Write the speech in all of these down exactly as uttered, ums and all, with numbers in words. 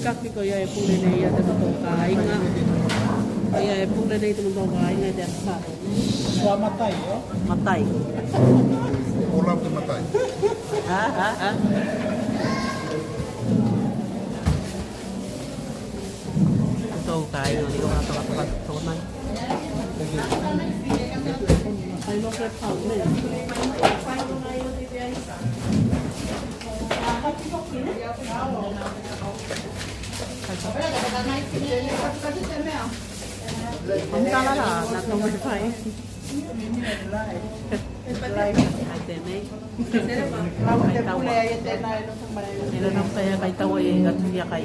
Kaki ko ia e pule nei ia te motou kāiga. Ko ia e pule nei te motou kāiga i te Aso Sā. Sua matai, io? Matai. All of the matai. A, a, a. Motou kāiga, liu atoatoa, atoatoa mai. Ai tenei. Kaitaua. E na nau kai, kaitaua e atu ia kai.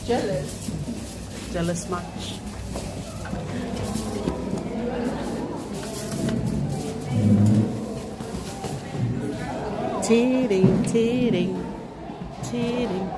Jealous. Jealous much. Cheating, cheating, cheating.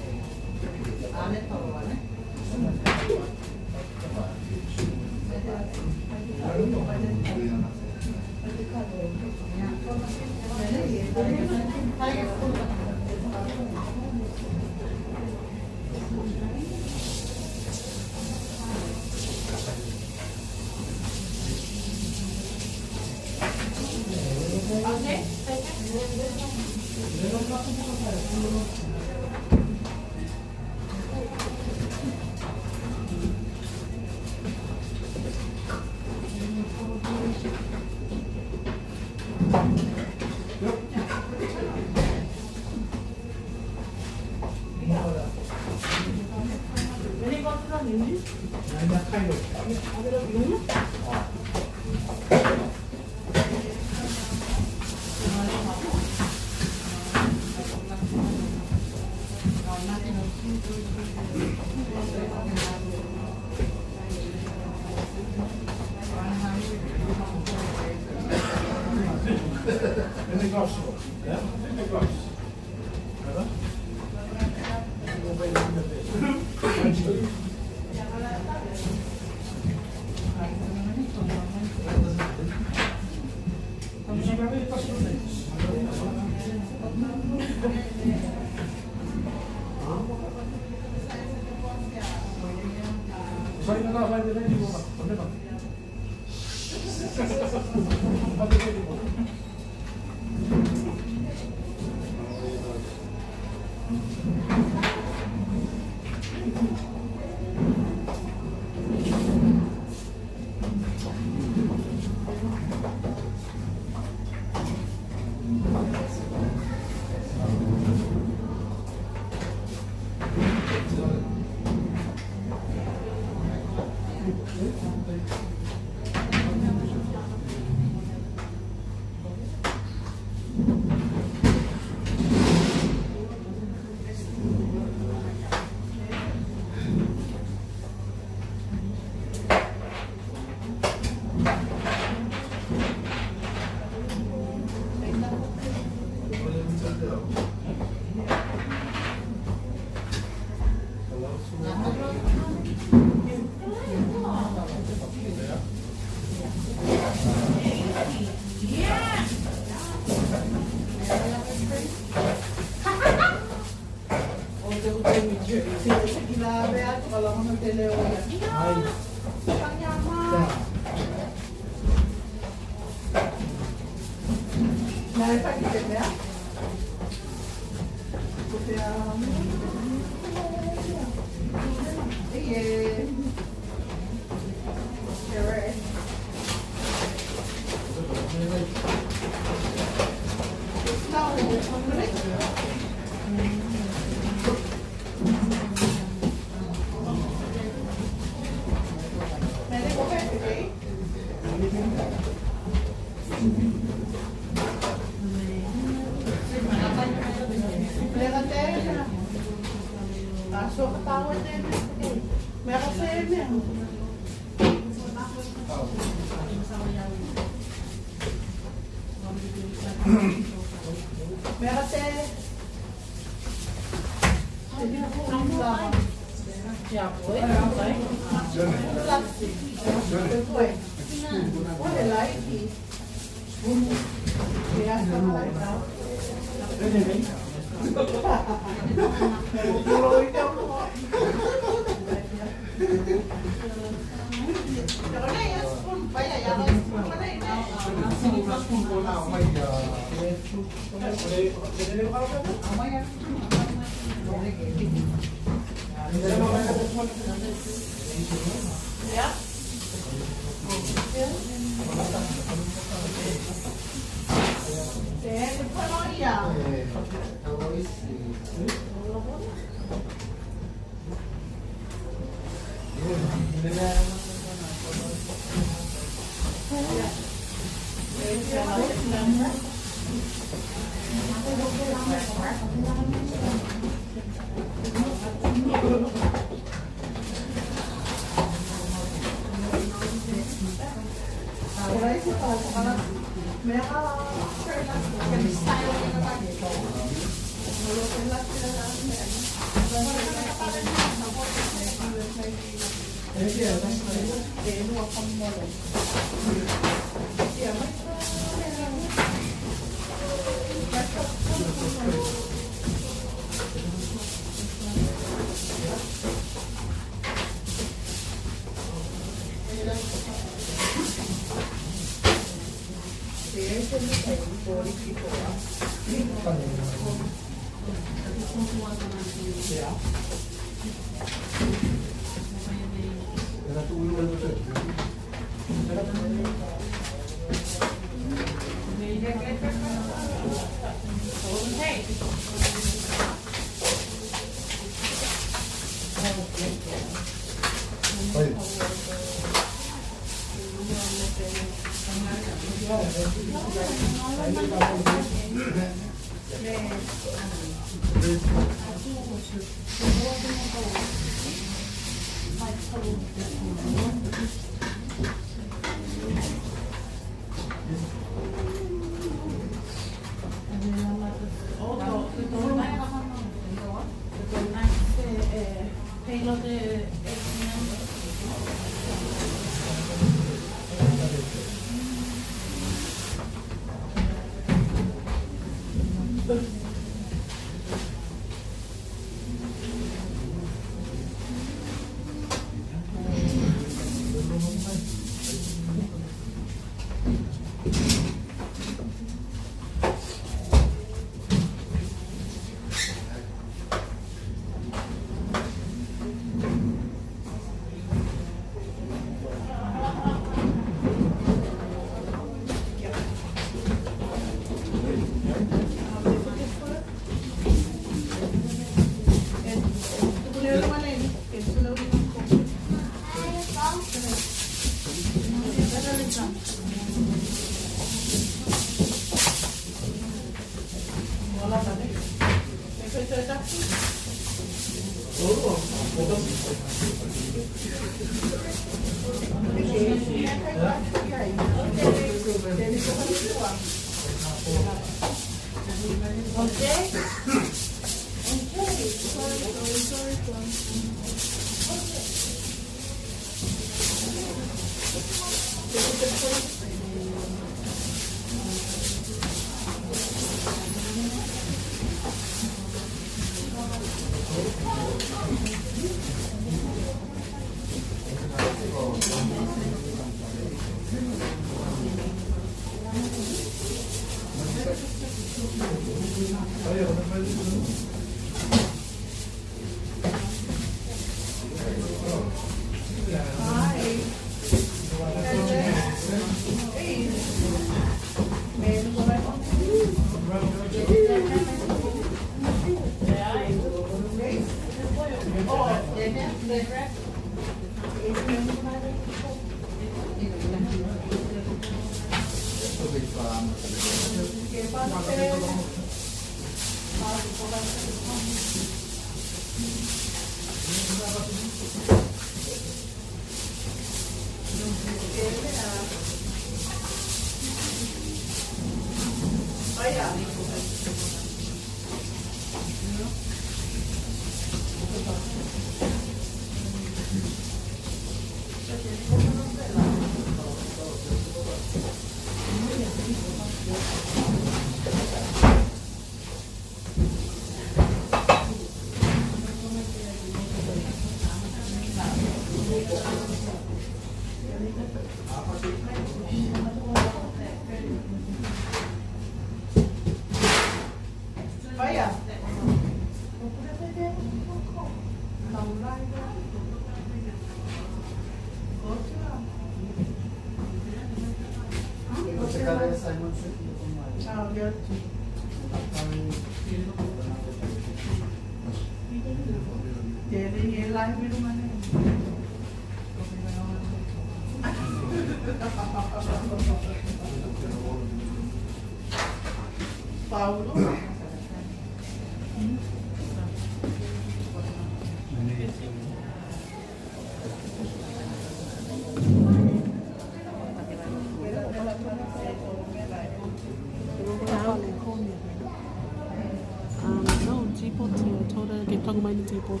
Um, no, teapot, I told her ke toka mai ne teapot.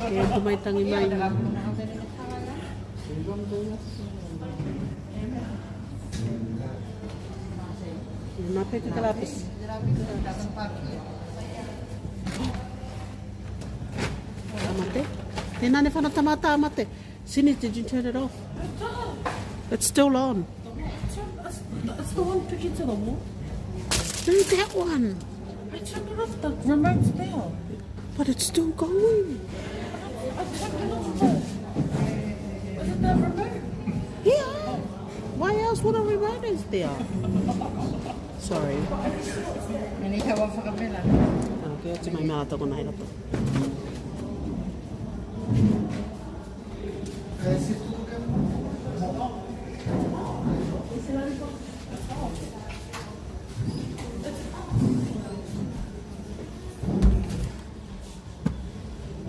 Ke tu mai tangi mai. Na pe ke kalapis. Tamate. Tenā ne fano tamata, tamate. Sini, did you turn it off? It's still on. It's, it's the one picking to the wall. No, that one. I turned it off. The remote's there. But it's still going. I turned it off. Is it the remote? Yeah. Why else would a remote is there? Sorry. Mani ka wa fakapela. Okay, oti mai mea ata ko nai ratou.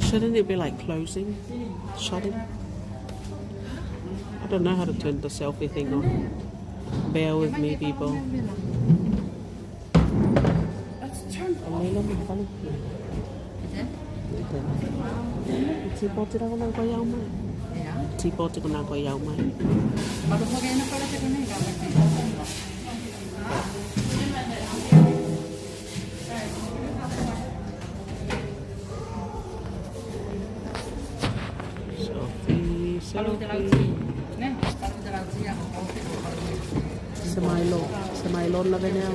Shouldn't it be like closing? Shutting? I don't know how to turn the selfie thing on. Bear with me, people. Let's turn off. Teapot konā koe au mai. Teapot konā koe au mai. Selfie, selfie. Se Milo, se Milo la venea.